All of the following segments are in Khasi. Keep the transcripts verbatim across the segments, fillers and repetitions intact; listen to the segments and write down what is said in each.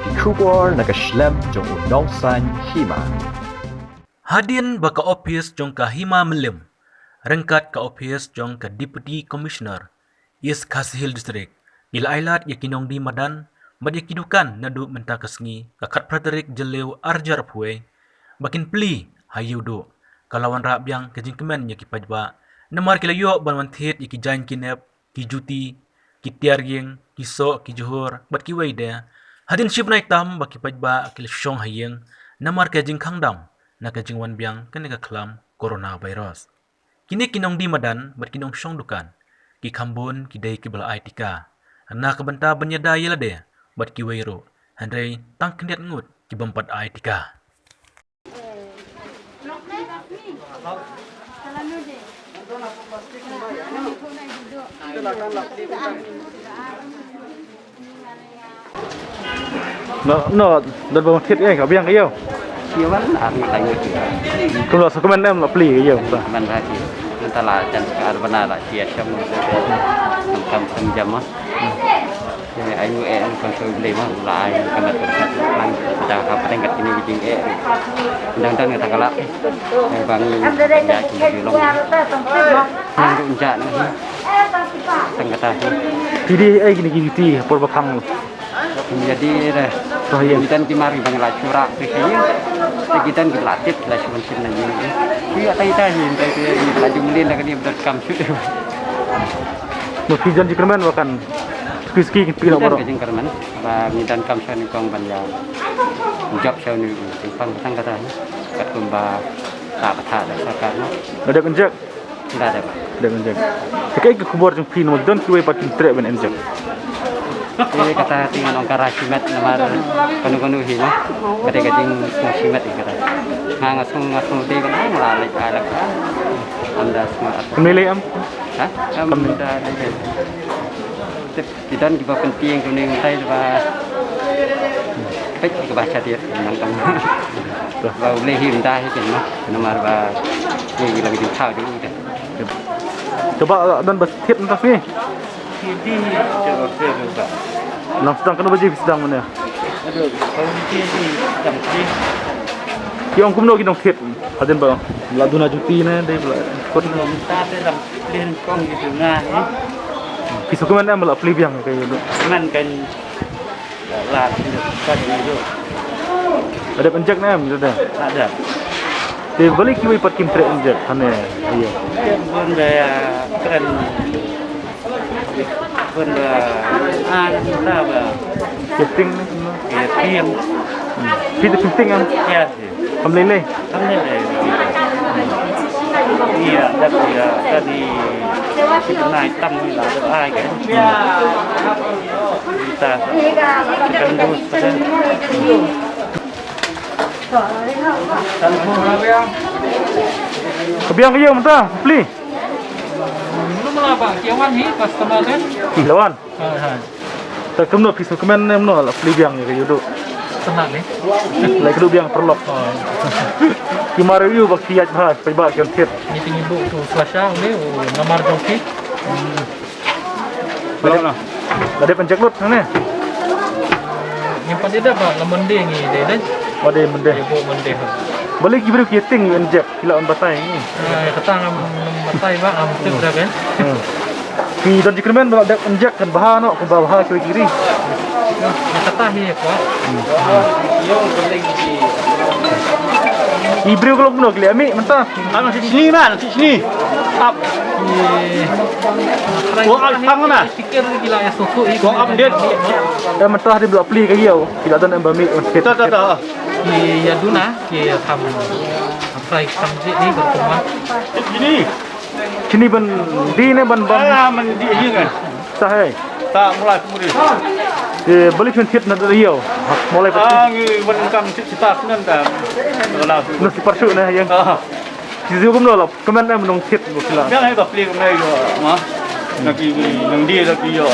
Ki khubor na ka shlem jong u nongsan hima. Hadien ba ka ophis jong ka Hima Mylliem ryngkat ka ophis jong ka Deputy Commissioner East Khasi Hills District ki la ailad ïa ki nongdie madan bad ïa ki dukan naduh mynta ka sngi ka khatphra tarik Jylliew arhajar arphew wei ba kin plie ha ïewduh. Ka la wanrah biang ka jingkmen ïa ki paidbah namar ki la ïoh ban wan thied ïa ki jaiñ ki nep, ki juti, ki tiar ïing, ki soh, ki jhur bad kiwei de. Hadien shi bnai tam ba ki paidbah ki la shong ha ïing namar ka jingkhang dam na ka jingwan biang kane ka khlam coronavirus. Kine ki nongdie madan bad ki nongshong dukan ki kham bun ki dei kiba la ai tika na ka bynta ban ïada ïa lade bad kiwei ruh, hynrei tang khyndiat ngut ki bym pat ai tika. No, no, don ba thied eh, ka biang ka ïew. Ïew ban ar ngi la ïew. Kumno sa kumne em la plie ka ïew. Ban ba ki. Mynta la jan ka ar bana la ïa sham. Kam kam jam ma. Ai ngu eh, ang kan so blei ma la ai kan da kan lang da ka pateng kat kini bijing eh. Dang dang ta kala. Bang ya ki long. Yang dun ja ni. Tang kata. Phi dei ai kini ki juti por ba khang. Jadi dah. Oh, iya. Kita ki mari bang la chura ke sini. Kita ki la tit la cuman sini ni. Iya tai tai ni tai tai la jumlin la kini ber kam sut. Mo ki jan jingkyrmen ba kan ski ski ki pina. Ngi don baroh ka jingkyrmen ba ngi don kam sha nyngkong ban ïa jop sha nyngkong, pang tang kata ni. Katkum ba ta ba ta da sorkar, no. Dah dep injek? Dah dep. Dep injek. Te kaei ka khubor jong phi, namar don kiwei pat kim treh ban injek? Te kata te ngan ong ka ra shimet namar kano kano hi, no. Kata ka jingsngew shimet hi kata. Nga nga sngew, nga sngew dei ban ong la leit ai la ka. Am da sngew at. Kam lei lei am? Ha? Am da lei lei. Tip, ki don kiba pyntieng kumne mynta ba peit kiba shadien nang tam. Ba u lei hi mynta hi kin, no. Namar ba lei hi la ki jingthaw jong u te. Te ba don ba thied mynta sngi. Nang sdang kano baje phi sdang mynne? Ki ong kumno ki nongthied hadien ba la duna juti ne dei ba la kot ne. Mynta te dang plie nyngkong ki duna, eh. Phi sngewkmen em ba la plie biang ka ïew? Kmen kan la plie biang ka ïew. Ym dep injek ne em ïew de? Ym dep. Te balei kiwei pat kim treh injek hane ïew? Bun ba ïa kren. Bun ba, ah, da ba. Ïa tieng ne, kumno? Ïa tieng. Hmm. Phi te phi tieng em? Ïa, tieng. Kam lei lei? Kam lei lei. Ïa, da ïa, da di. Ki nai tam ni la da ai ke. Hmm. Ta. Kan dus ta. Ka biang ka ïew mynta, plie. Lum la ba ki wan hi customer ne. Lawan. Ha ha. Ta kumno phi sngewkmen ne kumno la plie biang ïa ka ïewduh. Sngewkmen ne. Lai ka duh biang paralok. Oh. Ki mar ïew ba ki ïaid bha, phi ba ki wan thied. Ni te ngi buh tu slasha ne u namar jong ki. Hmm. Balei la dep injek lut hangne? Ngim pat ïa dep ba la Monday ngi dei dei. Oh, dei Monday. Ïa buh Monday ha. Balei ki briew ki tieng injek ki la wan batai ngi. Ah, kata ngam, ngam batai ba ngam tip da kan. Hmm. Ki don jingkyrmen ba la dep injek kan bha noh, kumba bha ki ri. Ïa kata hi kwah. Hmm. Ki briew ka long kumno ki leh mih mynta. Ano sini man, sini. Ap. Ko al pang na. Ko update. Ïa mynta dei ba la plie ka ïew. Ki la don em ba mih. Ta ta ta. Ki ïa duna ki kham. Kham trai kham ji ni ka kuma. Sini. Sini ban die ne ban ban. Ah, man die hi kan. Ta hai. Ta mulai kumuri. Te balik sini thied na ïew. Mulai pat. Ah, ngi ban kam thied kita sinan ta. Wala. Nasi parsu ne yang. Ah. Ki ïew kumno la, kmen em nongthied ba ki la. Biang ai ba plie kumne ïa ma. Na ki nongdie da ki ïa.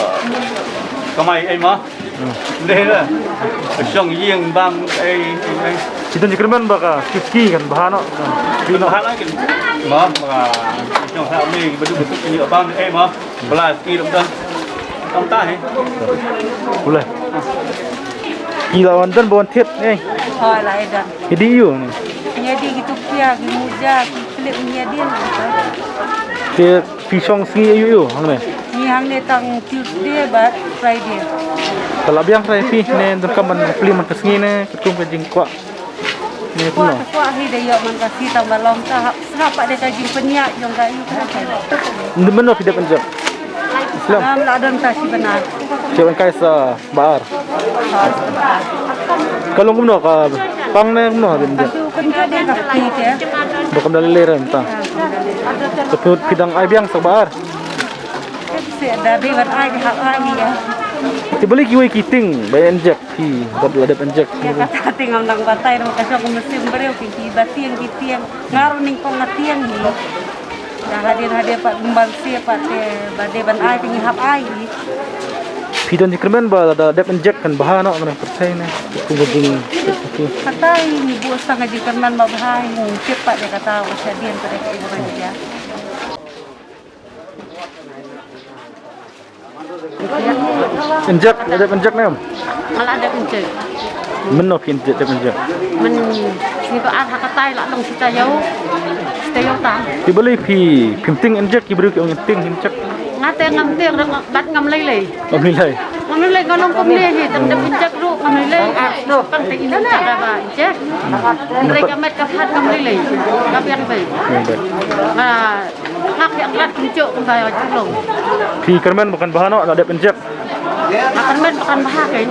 Kamai ai ma. Hmm. Dei da. Shong ïing bam ai ai. Ki don jingkyrmen ba ka ski ski kan bha noh. Ki noh. Bha noh kin. Ma ba ka shong sa ni ba du ba ski ïa bam ai ma. Bla ski dum dan. Kam ta he. Boleh. Ki la wan don ba wan thied ne? Hooid, la ïa don. Ïa dih aiu ne? Ïa dih kitu ki pia, ki muja, ki clip, ïa dih. Te phi shong sngi aiu aiu hangne? Ngi hangne tang Tuesday bad Friday. Te la biang trai phi ne, donkam ban plie man ka sngi ne katkum ka jingkwah? Ne kumno? Kwah, kwah hi da ïoh man ka sngi tang ba long ta hap sngap pat da ka jingpynïaid jong ka ïu ka. Ndu mynno phi dep injek? Islam. Ngam la don ta shi bnai. Shi bnai kai sa Ba ar. Ka long kumno, ka pang ne kumno ha dep injek? Ka tu kynja de ka phi te. Ba kam da lei lei re mynta. Ka tu phi dang ai biang sa ba ar. Se da de ban ai de hap ai ïa. Te balei kiwei ki tieng ba injek phi bad la dep injek? Ïa kata te ngam dang batai ruh, ka shong ka mynsiem briew, ki ki ba tieng ki tieng. Nga ruh nyngkong nga tieng hi. Da hadien hadien pat ban siew pat te ba dei ban ai te ngi hap ai. Phi don jingkyrmen ba lada dep injek kan bha noh, nga pyrthei ne. Kum ka jing. Kata hi ngi buh sa ka jingkyrmen ba bha hi, ngi tip pat ïa kata ba shadien pat ïa ka jingkyrmen ïa. Injek, la dep injek ne em? Nga la dep injek. Mynno phi injek, dep injek? Myn, sngi ba ar ha katai la long shi taïew. Shi taïew tam. Te balei phi, phim tieng injek, ki briew ki ong tieng injek? Nga te ngam tieng, bad ngam lei lei. Ngam lei lei. Ngam lei lei, nga long kumne hi, tang dep injek ruh ngam lei lei. Pang te ina ka ba injek. Lei ka met ka phad ngam lei lei. Ka biang bei. Biang bei. Nga Nga khlad kumjuh kumba ïa u long. Phi kyrmen ba kan bha noh la dep injek? Nga kyrmen ba kan bha kein.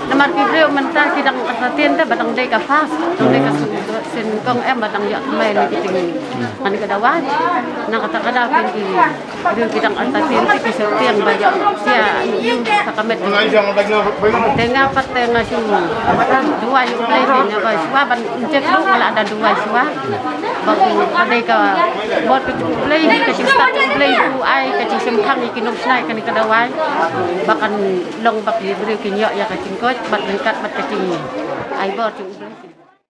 Namar ki briew mynta ki dang artatien te ba dang dei ka fast, dang dei ka syn, syn kong em ba dang ïoh thymmai ne ki tieng. Ngan ka dawai. Na kata ka daw kein ki briew ki dang artatien te ki syrtieng ba ïoh sia ïa ka met. Te nga pat te nga shu duwai ïa U Blei, nga ba shuwa ban injek ruh nga la da duwai shuwa. Ba u, ka dei ka bor ka jong U Blei, ka jingstad U Blei, u ai ka jingshemphang ïa ki nongshna ïa kane ka dawai. Ba kan long ba ki briew kin ïoh ïa ka jingkoit bad ryngkat bad ka jingai bor jong U Blei.